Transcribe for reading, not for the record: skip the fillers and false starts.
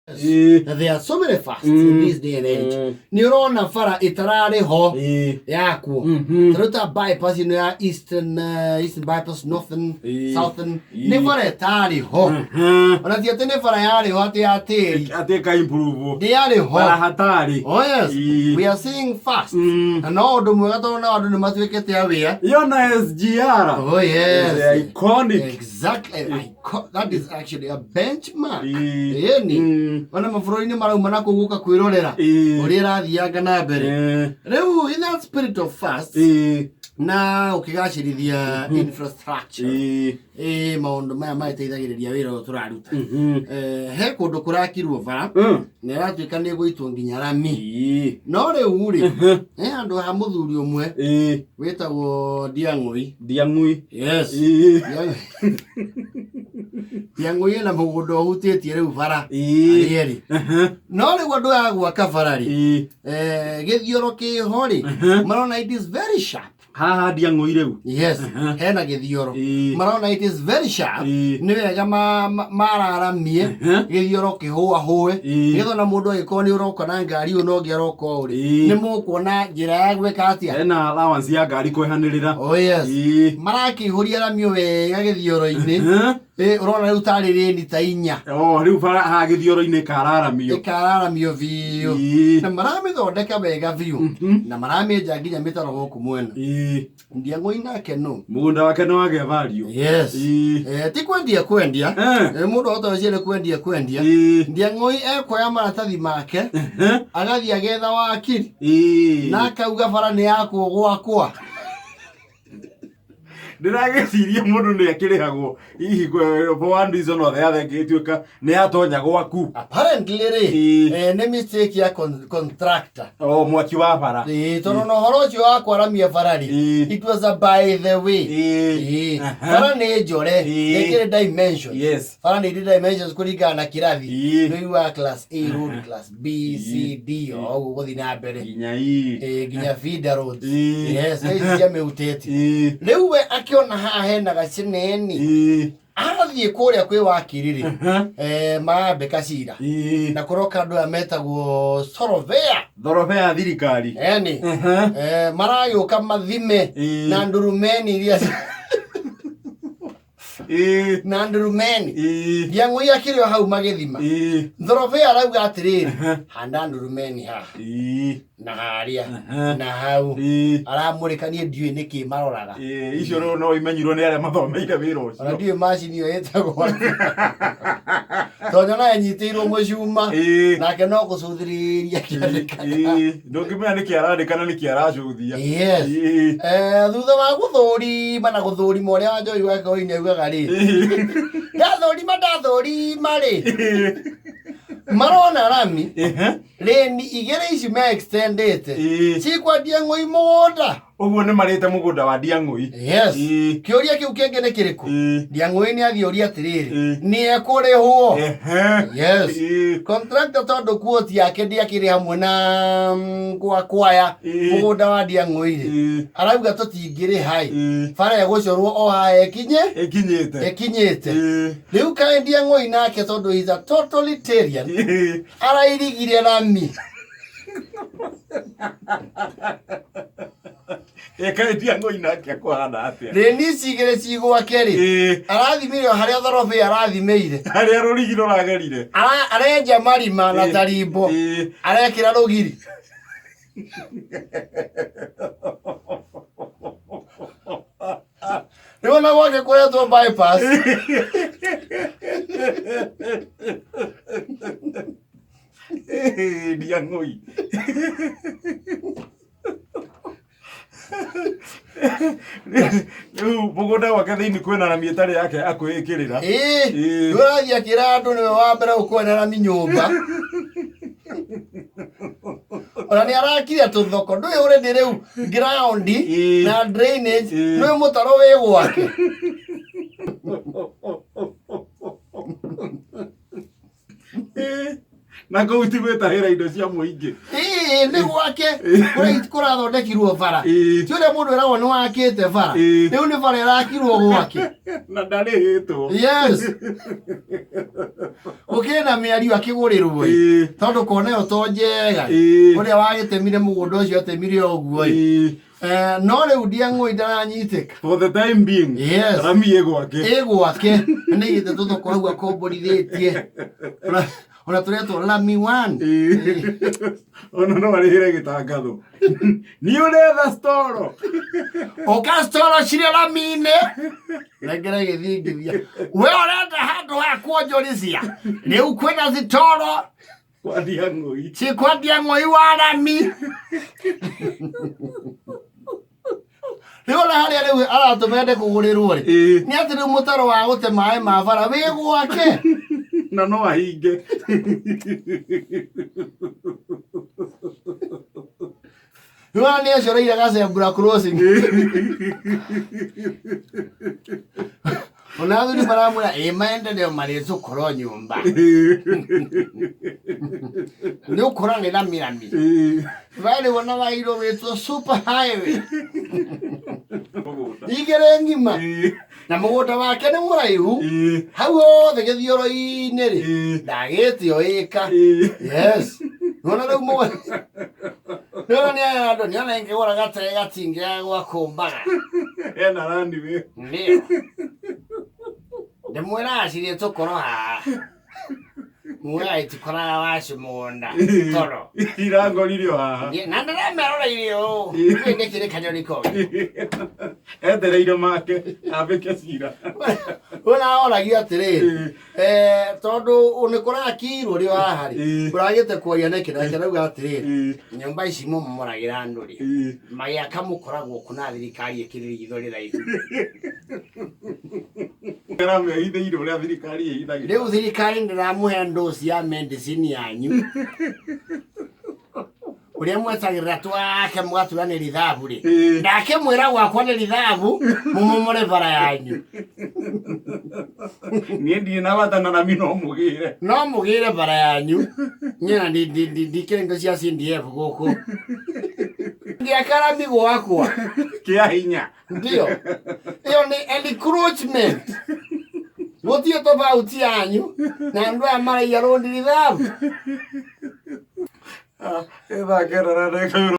There are so many fasts in this day and age. Nĩ ũrona bara ĩtararĩ ho yakuo. Tarĩu ta bypass ĩno ya eastern bypass, northern, southern, nĩ bara ĩtarĩ ho. Ona ti atĩ nĩ bara yarĩ ho atĩ ya tĩri. Atĩ ka improve. Ndĩarĩ ho. Bara hatari. Oh yes. We are seeing fast. Na no ũndũ mwega tondũ nao andũ nĩ matuĩkĩte aware. Yona SGR. Oh yes. Is iconic. Exactly. That is actually a benchmark. Ĩĩ. Ĩni. Ona mabũrũri-inĩ marauma na kũu gũka kwĩrorera ũrĩa ĩrathianga na mbere. Rĩu in that spirit of fast na ũkĩgacĩrithia infrastructure. Ĩ maũndũ maya magĩteithagĩrĩria wĩra ũyũ tũraruta. He kũndũ kũrakirwo bara na ĩratuĩka nĩ ĩgũitwo nginya rami. No rĩu rĩ, he handũ ha mũthuri ũmwe wĩtagwo Ndiang'ũi. Ndiang'ui. Yes. Ndiang'ũi ena mũgũnda ũhutĩtie rĩu bara. Arĩeri. No rĩu andũ aya gwaka bara rĩ, gĩthioro kĩho rĩ, marona it is very sharp. Haha Ndiang'ui rĩu. Yes, hena gĩthioro. Marona it is very sharp. Nĩ wega mararamie gĩthioro kĩhũahũe. Nĩgetha ona mũndũ agĩkorwo nĩ ũroka na ngari ũyũ na ũngĩ aroka ũũ rĩ, nĩ mũkuona njĩra ya gwĩka atĩa? Hena allowance ya ngari kwehanĩrĩra. Oh yes. Marakĩihũria rami wega gĩthioro-inĩ. Ũrona rĩu tarĩ rĩni ta inya. Oh, rĩu bara haha gĩthioro-inĩ ĩkararamio. Ĩkararamio biũ. Na maramĩthondeka wega biũ. Na maramĩenja nginya mĩtaro gũkũ mwena. Ndiang'ũi nake nũ? Mũgũnda wake nĩ wagĩa value. Yes. Ti kwendia kwendia. Mũndũ ahota gwĩciria nĩ kwendia kwendia. Ndiang'ũi ekuoya maratathi make, agathiĩ agetha wakiri, na akauga bara nĩ yakwo gwakwa. Ndĩragĩciria mũndũ nĩ akĩrĩhagwo hihi for one reason or the other ĩngĩtuĩka nĩ yatonya gwaku. Apparently rĩ, nĩ mistake ya contractor. O mwaki wa bara. Ĩĩ, tondũ na ũhoro ũcio wa kwaramia bara rĩ, it was a by the way. Bara nĩ njore, ĩkĩrĩ dimensions. Bara nĩ irĩ dimensions kũringana na kĩrathi. Nĩ ũiguaga class A road, class B, C, D, o ũguo gũthiĩ na mbere. Nginya E. Ĩĩ, nginya feeder roads. Yes, ici cia mĩhutĩti. Rĩu we akĩona haha hena gaceneni. Athiĩ kũrĩa kwĩ wakiri rĩ, marambĩka cira. Na kũroka andũ aya metagwo sorovea. Thorobea ya thirikari. Eni. Maragĩũka mathime na ndurumeni iria na ndurumeni. Ndiang'ũi akĩrĩ o hau magĩthima. Thorobea arauga atĩrĩrĩ, handa ndurumeni haha na harĩa na hau. Aramũrĩka niĩ ndiũĩ nĩkĩ maroraga. Icio rĩu no imenyirwo nĩ arĩa mathomeire wĩra ũcio. Ona ndiũĩ macini ĩyo ĩtagwo atĩa. Tondũ nyonaga ĩnyitĩirwo mũcuma. Nake no gũcũthĩrĩria akĩandĩkaga. Ndũngĩmenya nĩkĩ arandĩka na nĩkĩ aracũthia. Yes. Thutha wa gũthũrima na gũthũrima ũrĩa Wanjohi wa Gĩkũyũ-inĩ augaga rĩ, ndathũrima ndathũrima rĩ, marona rami rĩni igĩrĩ ici me extendĩte cikwa Ndiang'ũi mũgũnda. Ũguo nĩ marĩte mũgũnda wa Ndiang'ũi. Yes. Kĩũria kĩu kĩngĩ nĩ kĩrĩkũ? Ndiang'ũi nĩ athiĩ ũria atĩrĩrĩ, nĩ ekũrĩhwo? Yes. Contractor tondũ quote yake ndĩakĩrĩ hamwe na kwa kwaya mũgũnda wa Ndiang'ũi rĩ, arauga tũtingĩrĩha ĩ, bara ĩgũcorwo o haha ĩkinye ĩkinyĩte. Ĩkinyĩte. Rĩu kaĩ Ndiang'ũi nake tondũ he's a totalitarian arairigire rami. Ĩkaĩ Ndiang'ũi nake akũhana atĩa? Rĩni ici igĩrĩ ci gwake rĩ, arathimire o harĩa thorobĩ arathimĩire. Harĩa rũrigi rũragerire. Arenja marima na tarimbo. Arekĩra rũgiri. Rĩu ona gwake kũretwo bypass. Ndiang'ũi. Rĩu mũgũnda gwake thĩinĩ kwĩna rami ĩtarĩ yake akwĩĩkĩrĩra. Ĩĩ, rĩu arathiĩ akĩra andũ nĩwe wa mbere gũkorwo na rami nyũmba. Ona nĩ arakire tũthoko, ndũĩ already rĩu ground na drainage, ndũĩ mũtaro wĩ gwake. Na kũu ti gwĩtahĩra indo cia mũingĩ. Ĩĩ, nĩ gwake kũrĩa kũrathondekirwo bara. Ti ũrĩa mũndũ eragwo nĩ wakĩte bara. Rĩu nĩ bara ĩrakirwo gwake. Na ndarĩhĩtwo. Yes. Gũkĩrĩ na mĩario akĩgũrĩrwo ĩ. Tondũ kona ĩyo to njega. Ũrĩa wagĩtemire mũgũnda ũcio atemire o ũguo ĩ. No rĩu Ndiang'ũi ndaranyitĩka. For the time being. Yes. Rami ĩ gwake. Ĩ gwake. Nĩ igĩte tũthoko hau akomborithĩtie. Ona tũretwo Lami One. Ona no arĩhĩre gĩtangatho. Nĩ ũretha storo. Ũka storo cirĩ rami-inĩ. Rengera gĩthingithia. We ũrenda handũ ha kuonjorithia. Rĩu kwĩna citoro Kwa Ndiang'ũi. Cikwa Ndiang'ũi wa rami. Rĩu ona harĩa rĩu aratũma ende kũgũrĩrwo rĩ. Nĩ atĩ rĩu mũtaro wa gũte maĩ ma bara wĩ gwake. Na no ahinge. Rĩu ona nĩ acoreire ga zebra crossing. Ona athuri maramwĩra ĩ maendeleo marĩtũkorwo nyũmba. Nĩ ũkora nĩ rami rami. Barĩ wona wairwo wĩtwo super highway. Igĩrĩ ng'ima. Na mũgũnda wake nĩ mũraihu. Hau hothe gĩthioro-inĩ rĩ. Ndagĩte o ĩka. Yes. Nona rĩu mũgũnda. Nona nĩ aya andũ nĩ ona ingĩgũra gatege gatingĩaga gwa kũmbaga. Hena rani we. Ndio. Ndĩmwĩraga cirĩ tũkorwo haha. Mugaga itikoraga wacu mũgũnda. Toro. Irangoririo haha. Na ndĩrameroreire ũũ. Rĩu nĩkĩ nĩ kanyoni kogi. Etereire make ambĩke cira. Ona oragia atĩrĩrĩ. Tondũ nĩ kũrakirwo rĩ haha rĩ. Ũragĩte kwaria nĩkĩ nake arauga atĩrĩrĩ. Nyũmba ici mũmomoragĩra andũ rĩ. Magĩaka mũkoragwo kũ na thirikari ĩkĩrĩ ritho rĩraihu. Aramehithĩire ũrĩa thirikari ĩhithagĩra. Rĩu thirikari ndĩramũhe ndosi ya medicine yanyu. Ũrĩa mwetagĩrĩra twake mũgatura nĩ rithabu rĩ. Ndakĩmwĩra gwakwa nĩ rithabu mũmomore bara yanyu. Niĩ ndirĩ na bata na rami no mũgĩre. No mũgĩre bara yanyu. Nyena ndikĩrĩ indo cia CDF gũkũ. Ngĩaka rami gwakwa. Kĩa hinya. Ndio. Ĩyo nĩ encroachment. Gũtirĩ tofauti yanyu na andũ aya maraiya road rithabu. Ĩthakera na ndagĩka.